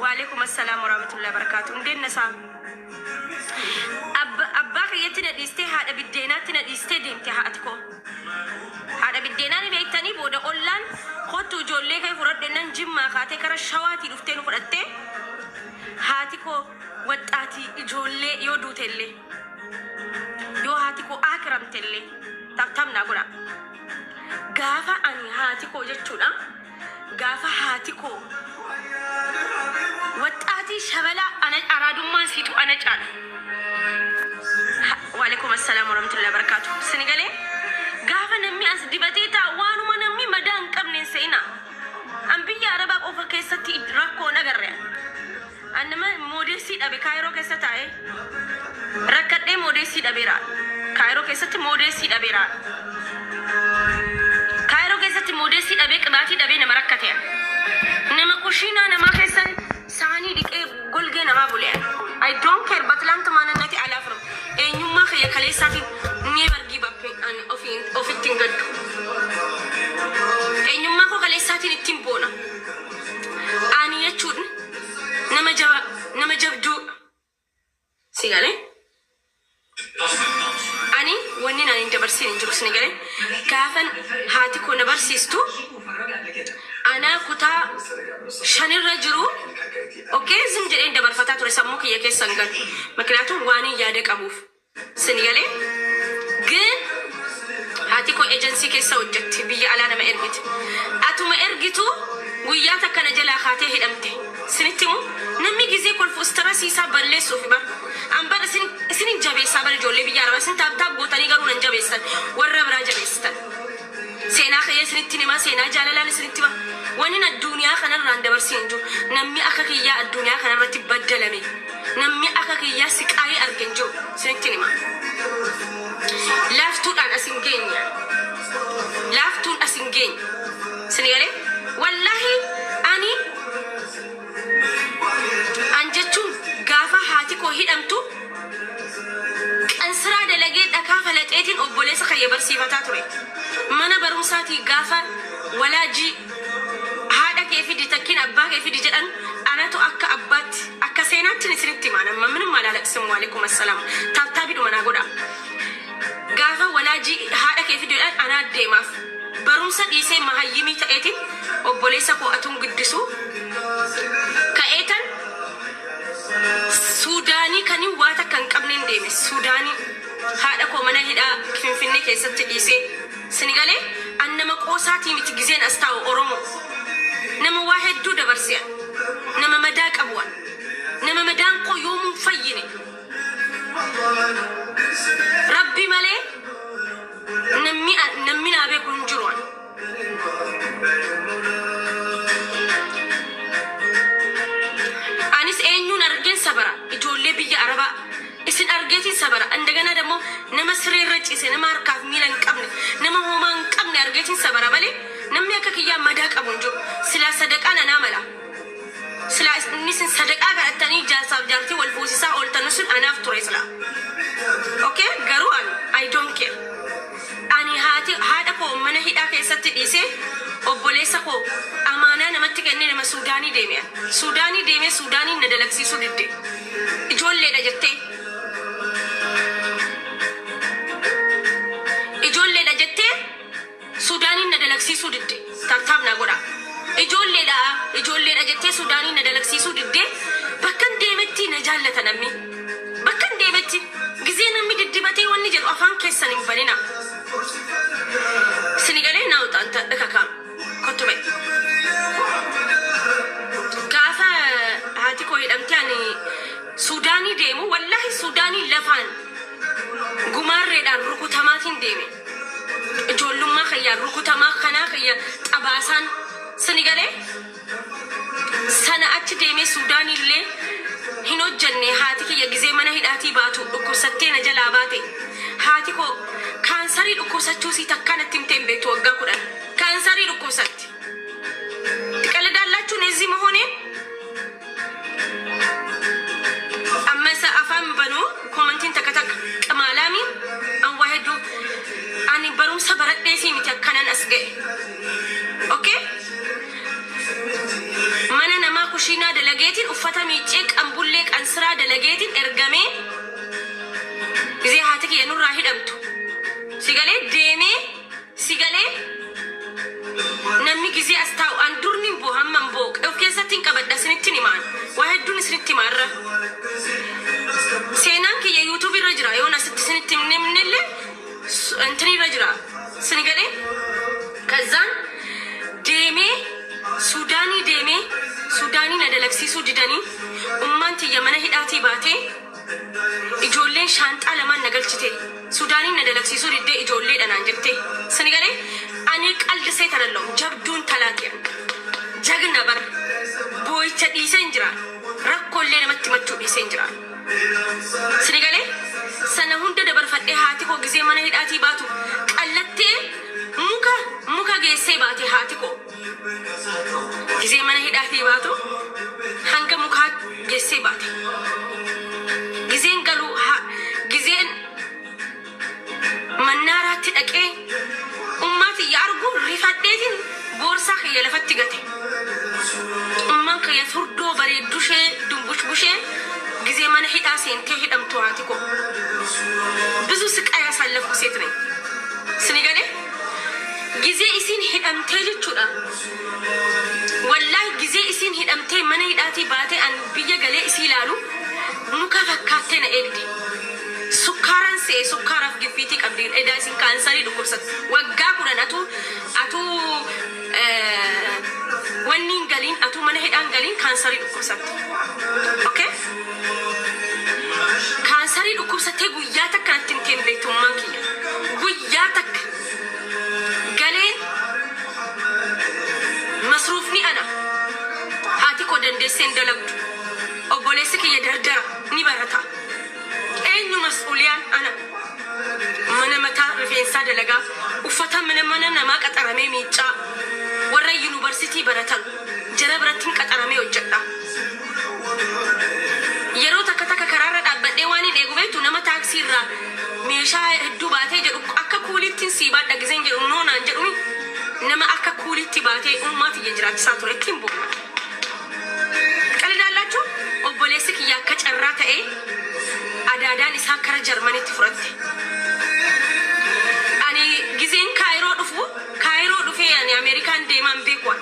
Waalaikum assalaam warahmatullahi wabarakatuh. Indeen nasaa. Abbaa kiyyatti na dhiistee, haadha biddeenaatti na dhiistee deemte haati koo. Haadha biddeenaa ni beektanii. Booda ollaan kottu ijoollee kee fudhadhu jennaan Jimmaa kaatee kara Shawaatii dhuftee nu fudhattee. Haati koo waxxaatii ijoollee yoo duute illee, yoo haati koo aakiramte illee, tap tap naa godha. Gaafa ani haati koo jechuudha, gaafa haati koo waxxaatii shabalaa ana araadummaan siitu ana caala. Waalaikum assalaam warahmatullahi wabarakatuh. Sini galee gaafa namni as dibatee taa'u waanuma namni madaa hin qabne hin se'ina. An biyya Arabaa qofa keessatti rakkoo hin agarre. An nama moodeessii dhabe Kaayiroo keessa taa'ee rakkadhee moodeessii dhabeera. Kaayiroo keessatti moodeessii dhabeera. Kaayiroo keessatti moodeessii dhabee, qibaatii dhabee nama rakkate. Nama kushiinaa namaa keessa saanii dhiqee golgee namaa bule. I don't care በትላንት ማንነቴ አላፍርም. Eenyummaa kiyya kaleessaatiin never give up. Ani ofitti hin gaddu. Eenyummaa koo kaleessaatiin ittiin boona. Ani jechuun nama jaba, nama jabduu. Si galee? Ani wanni naan hin dabarsiin hin jiru, si galee? Gaafan haati koo na barsiistu anaa kutaa shanirra jiru, okay, ዝም jedheen dabarfataa ture, sammuu kiyya keessa hin galu. ምክንያቱም waan hin yaada qabuuf. Sin galee? ግን haati koo ejensii keessa hojjetti, biyya alaa nama ergiti. Atuma ergitu guyyaa takka na jalaa kaatee hidhamte. Sinitti himu, namni gizee kolfu stress isaa balleessuuf bar. An bar isin isinin jabeessaa bar. Ijoollee biyya arabaa isin tap tap gootanii garuu nan jabeessan, warra biraa jabeessitan. Seenaa kiyya isinitti himaa, seenaa jaalalaan isinitti hima. Wani addunyaa kanarraan dabarsiin hin jiru. Namni akka kiyyaa addunyaa kanarratti baddalame. Namni akka kiyyaa siqaayii arge hin jiru. Isinitti hima. Laaftuudhaan as hin geenye. Laaftuun as hin geenye. Isin galee? Wallaahi ani an jechuun gaafa haati koo hidhamtu qansiraa dalagee dhakaa falaxeetiin obboleessa kiyya barsiifataa ture. Mana barumsaatii gaafa walaajii haadha kee fidi, takkiin abbaa kee fidi jedhan, anatu akka abbaatti akka seenaatti isinitti himaa. Nama ምንም አላለቅስም. Waalaikum assalaam. Tap tapiidhuma naa godha. Gaafa walaajii haadha kee fidi jedhan anaa deemaaf. Barumsa dhiisee mahayyimii ta'eetiin obboleessa koo atuun guddisu ka'eetan Suudaanii kanin waa takka hin qabneen deeme. Suudaanii haadha koo mana hidhaa Finfinnee keessatti dhiisee. Sinigalee, an nama qoosaatii miti. Gizeen as taa'u Oromoo nama waa hedduu dabarse, nama madaa qabu, an nama madaan koo yoomuu hin fayyine. Rabbi malee namni naa beeku hin jiru an. Anis eenyuun argeen sabara? Ijoollee biyya Arabaa isin argeetiin sabara. እንደገና ደግሞ nama siree irra ciise, nama harkaaf miila hin qabne, nama homaa hin qabne argeetiin sabara malee namni akka kiyyaa madaa qabu hin jiru. Silaa sadaqaan anaa mala. Silaa inni isin sadaqaa kadhattanii jaarsaaf jaartii wal fuusisaa ooltan sun anaaf ture silaa. Okay, garuu ani I don't care. Ani haati haadha koo mana hidhaa keessatti dhiisee obboleessa koo amaanaa namatti kennee nama Suudaanii deeme. Suudaanii deemee Suudaaniin na dalagsiisuu didde. Ijoolleedha jettee. Ijoolleedha jettee Suudaaniin na dalagsiisuu didde. Tap tap naa godha. Ijoolleedha, ijoolleedha jettee Suudaaniin na dalagsiisuu didde. Bakkan deemetti na jaallata namni. Bakkan deemetti gizee namni diddibatee wanni jedhu afaan keessan hin banina. Sinigalee naa uxaanta dhakakaa kottu ba'e. Gaafa haati koo hidhamte ani Suudaanii deemu, wallaahi Suudaanii lafaan gumaarreedhaan rukutamaatiin deeme. Ijoollummaa kiyyaan rukutamaa kanaa kiyya xabaasaan, sinigalee, sana achi deemee Suudaanii illee hin hojjenne. Haati kiyya gizee mana hidhaatii baatu dhukkubsattee na jalaa baate. Haati koo kaansarii dhukkubsachuusii takkaa natti himtee hin beektu waggaa 10. Kaansarii dhukkubsatti. ትቀልዳላችሁ እዚህ መሆኔን? Amma isa afaan banuu commentiin takka takka qamaalaamiin an waa hedduu ani barumsa baradheesii miti akkanan as ga'e. Okay? Mana namaa kushiinaa dalageetiin. miiccee qambullee qansiraa dalageetiin ergamee gizee haati kiyya nurraa hidhamtu sigalee deemee sigalee namni gizee as taa'u an durni hin boo hamma hin boo of keessatti hin qabadha isinitti himaan waa hedduun isinitti himaarra. Seenaan kiyya YouTube irra jira, yoon asitti isinitti himnellee intini irra jira sini galee. Kazaan deemee Suudaanii deemee Suudaanii na dalagsiisuu didanii ummaan tiyya mana hidhaatii baatee ijoolleen shaanxaa lamaan na galchite. Suudaanii na dalagsiisuu diddee ijoolleedha naan jette sini galee. Ani qaldisee talalloom jabduun talaatiyan jagna bar boo'icha dhiiseen jira, rakkoolee namatti himachuu dhiiseen jira. Sini galee sana hunda dabarfadhee haati koo gizee mana hidhaatii baatu qallattee muka geessee baate. Haati koo gizee mana hidhaatii baatu hanga mukaa geessee baate. Gizeen galuu gizeen mannaaraatti dhaqee ummaa tiyya argu rifadheetiin boorsaa kiyya lafatti gate. Ummaan kiyya furdoo bareeddu ishee dumbush bushee gizee mana hidhaa seentee hidhamtu haati koo. ብዙ ስቃይ ያሳለፍኩ ሴት ነኝ። Sini galee gizee isiin hidhamtee jechuudha. Wallaahi gizee isiin hidhamtee mana hidhaatii baatee an biyya galee isii ilaalu muka fakkaattee na eegde. Sukkaaran se'e, sukkaaraaf giffiitii qabdi. Edaa isin kaansarii dhukkubsatu. Waggaa 10 atuu wanni hin galiin, atuu mana hidhaan galiin kaansarii dhukkubsatte. Okay? Kaansarii dhukkubsattee guyyaa takka natti hin ta'in beektummaan kiyya. Guyyaa takka galeen masruufni ana, haati koo dandeessee hin dalagdu. Obboleessi kiyya dardara ni barata. Eenyu mas'uuliyaan? Ana. Mana mataa rifeensaa dalagaa, uffata mana namaa qaxaramee miiccaa, warra yuunivarsiitii baratan jara biratti hin qaxaramee hojjedha. Yeroo takka takka karaarra dhaabbadhee waan hin eegu beektu, nama taaksii irraa meeshaa hedduu baatee jedhu akka kuulittiin sii baadha gizeen jedhu noonaan jedhumi, nama akka kuulitti baatee ummaa tiyya jiraachisaa ture ittiin boona. Qalidaallachu obboleessi kiyya akka carraa ta'ee adaadaan isaa kara Jarmanitti fudhatte. Ani gizeen Kaayiroo dhufu, Kaayiroo dhufee ani Ameerikaan deemaan beeku.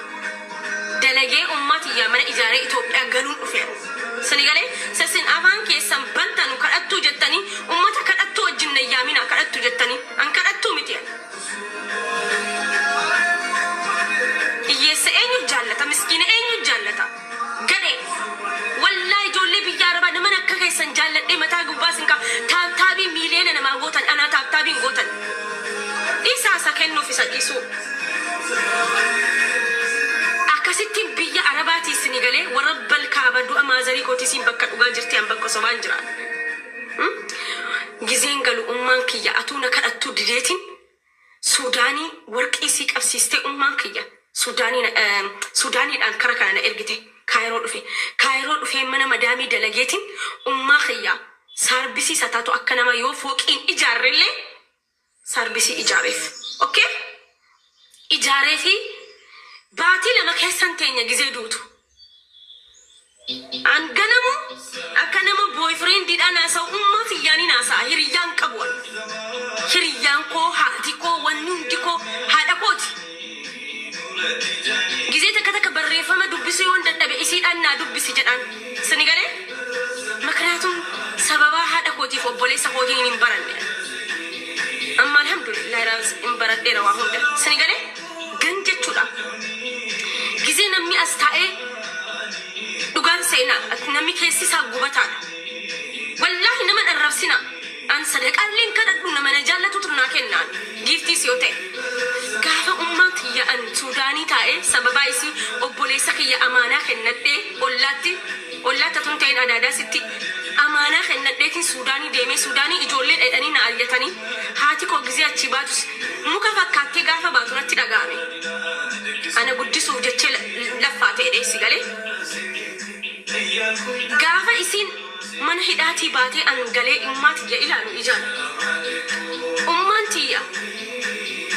Dalagee ummaa tiyyaa mana ijaaree Itoophiyaa galuun dhufe. Sini galee sassin afaan keessan bantanu kadhattuu jettanii ummata kadhattuu wajjin na yaamina kadhattu jettanii an kadhattuu miti ani. Hiyyeessa eenyu jaallata? Miskiina eenyu jaallata? Gadhee. Wallaa ijoollee biyya arabaa naman akka keessan jaalladhee mataa gubbaa sin qaba. Taaptaabii miiliyoona namaa gootan, anaa taaptaabiin gootan. Dhiisaa isa kennuuf isa dhiisuu. Akkasittiin biyya arabaatii isinii galee warra balkaaba du'a maazarii kootiisiin bakka dhugaa jirti an bakka sobaan jira. Gizeen galu ummaan kiyya atuu na kadhattuu dideetiin Suudaanii warqii sii qabsiistee ummaan kiyya Suudaaniidhaan kara kana na ergite. Kaayiroo dhufe. Kaayiroo dhufee mana madaamii dalageetiin ummaa kiyya saarbisii isa taatu akka nama yoo fooqiin ijaarrellee saarbisii ijaareef. Okay? Ijaaree fi baatii 2 keessan teenya gizee duutu. An ganamu akka nama boyfriendiidhaan haasa'u ummaa tiyyaaniin haasa'a, hiriyyaan qabu an. Hiriyyaan koo haati koo, wanni hundi koo haadha kooti. Gizee takka takka barreeffama dubbisuu yoon dadhabe isiidhaan naa dubbisi jedhaan. Sini galee? Maknaatum sababaa haadha kootiif obboleessa kootiin hin baranne. Amma alhamdulillah hin baradheera waa hunda. Sini galee? Gan jechuudha. Gizee namni as taa'ee dhugaan seenaa namni keessi isaa gubataadha. Wallaahi nama arrabsina. An sadaqaallee hin kadhadhu, nama na jaallatutu naa kennaan. Giiftiis yoo ta'e. Gaafa ummaan tiyya an Suudaanii taa'ee sababaa isii obboleessa kiyya amaanaa kennadhee ollaatti, ollaatti atun ta'in adaadaa sitti amaanaa kennadheetiin Suudaanii deemee Suudaanii ijoollee dheedhanii na ayyatanii haati koo gizee achii baatus muka fakkaattee gaafa baatu natti dhaga'ame. Ana guddisuuf jechee laffaa ta'e dheessi galee. Gaafa isiin mana hidhaatii baatee an galee ummaa tiyya ilaalu ijaan. Ummaan tiyya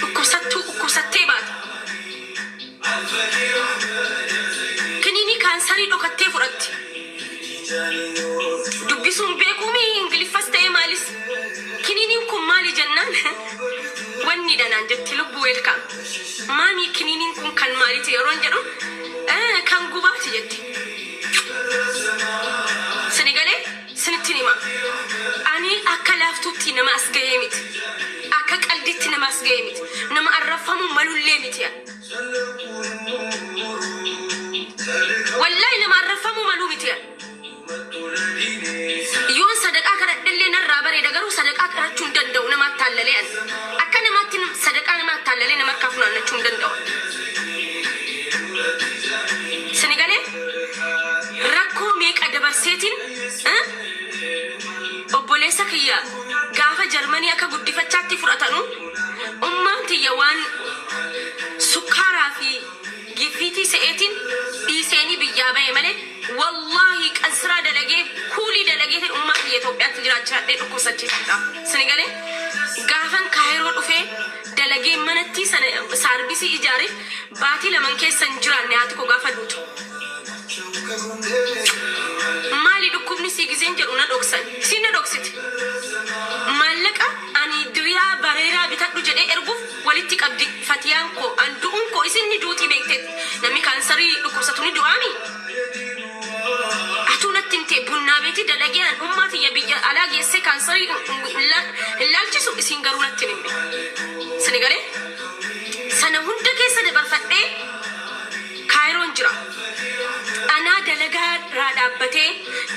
dhukkubsattuu dhukkubsattee baate. Kiniinii kaansarii dhokattee fudhatti. Dubbisuun beekuumi Ingiliffas ta'ee maalis. Kiniiniin kun maali jennaan, wanni naan jetti. Lubbuu, welcome. Maamii, kiniiniin kun kan maaliiti yeroon jedhu, "Kan gubaati" jetti. Sini galee sinittiin hima. Ani akka laaftuutti nama as gahee miti. Akka qalditti nama as gahee miti. Nama arrafamuu malullee miti. Wallaahi, nama arrafamuu maluu miti. Yoon sadaqaa kadhadhellee narraa bareeda, garuu sadaqaa kadhachuu hin danda'u, nama attaallalee ani. Akka namaatti sadaqaa nama attaallalee nama harkaa funaannachuu hin danda'u. Sini galee, rakkoo meeqa dabarseetiin obboleessa kiyya gaafa Jarmanii akka guddifachaatti fudhatanu, ummaan tiyya waan sukkaaraa fi gifiitii se'eetiin dhiiseenii biyyaa bahe malee, wallaahi, qansiraa dalagee, kuulii dalageetiin ummaa kiyya Itoophiyaatti jiraachadhee dhukkubsachiisadha. Sini galee, gaafan Kaayiroo dhufee dalagee manatti sana saarbisii ijaare, baatii laman keessa hin jiraanne haati koo gaafa duutu. Maali dhukkubni sii gizeen jedhu, na dhoksan. Siin na dhoksite. Maallaqa ani diriyaa bareedaa bitadhu jedhee erguuf walitti qabdi fatiyaan koo. An du'uun koo isin ni duutii beekteetti. Namni kaansarii dhukkubsatu ni du'aami. Atuu natti himte, bunnaa beetii dalagee an ummaa tiyya biyya alaa geessee kaansarii hin laalchisu, isin garuu natti hin himne. Sini galee, sana hunda keessa dabarfadhee Kaayiroon jira. Anaa dalagaa irraa dhaabbatee,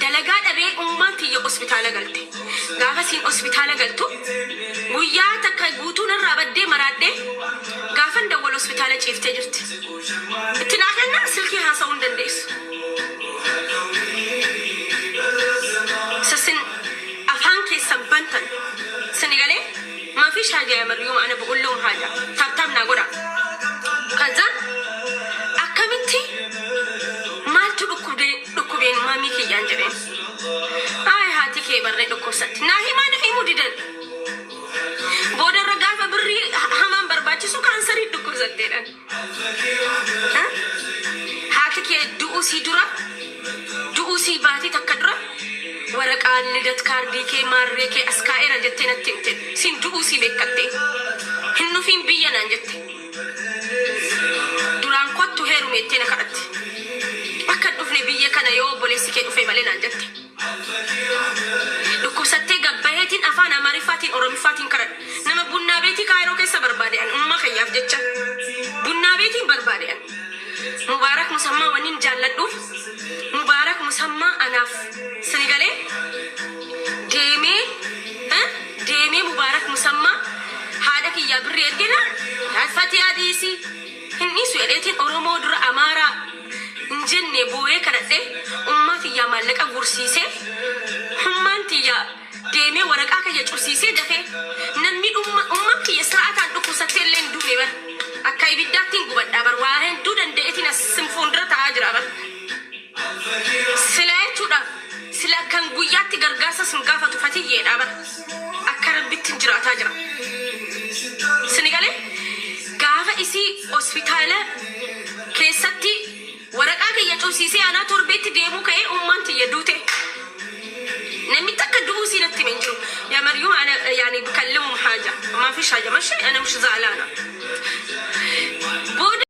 dalagaa dhabee, ummaan tiyya hospitaala galte. Gaafa isiin hospitaala galtu guyyaa takka guutuu narraa baddee maraadhee, gaafan dawwal hospitaala ciiftee jirti. Itti naa kennaa, silkii haasa'uu hin dandeessu. Sasin afaan keessan bantan. Sini galee, ما فيش حاجة يا مريوم، أنا بقول لهم حاجة. Tap tap naa godha. ከዛ akkamitti maaltu dhukkubeen maamii kiyyaan jedheen. Ay, haati kee barree dhukkubsatti. Naa himaa, na himuu didan. Boodarra gaafa birrii hamaan barbaachisu kaansarii dhukkubsatteedhaan. Haati kee du'uu sii dura, du'uu sii baatii takka dura, waraqaa lidat kaardii kee maarree kee as kaa'eera jettee natti himte. Siin du'uu sii beekkatte. Hin nufiin biyya naan jette. Duraan kottu heerume jettee na kadhatte. Akka hin dhufne biyya kana yoo obboleessi kee dhufe malee naan jette. Dhukkubsattee gabbaheetiin afaan Amaariffaatiin Oromiffaatiin kadhadhe. Nama bunnaa beetii Kaayiroo keessa barbaade an ummaa kiyyaaf jecha. Bunnaa beetiin barbaade an. Mubaarak Musammaa wannin jaalladhuuf, Mubaarak Musammaa anaaf, sini galee, deemee deemee Mubaarak Musammaa haadha kiyyaa birrii ergina, "Fatiyaa, dhiisii." Hin dhiisu jedheetiin Oromoo dura Amaaraa hin jenne boo'ee kadhadhee ummaa tiyyaa maallaqa gursiisee, hummaan tiyyaa deemee waraqaa kiyya cursiisee dafee namni dhumma ummaan kiyya siraataan dhukkubsattee illee hin duune bar. Akka ibiddaatti hin gubadhaa bar, waa hedduu danda'eetiin as sin fuuldura taa'aa jira bar. Sila jechuudha, sila kan guyyaatti gargaarsa sun gaafatu fatiyyeedha bar. Akka Rabbitti hin jiraataa jira. Sini galee, gaafa isii hospitaala keessatti waraqaa kiyya cufsiisee anaa torbeetti deemuu ka'ee ummaan tiyya duute. Namni takka du'uu sii natti hime hin jiru. يا مريوم، أنا يعني بكلمهم حاجة، ما فيش حاجة، ماشي، أنا مش زعلانة.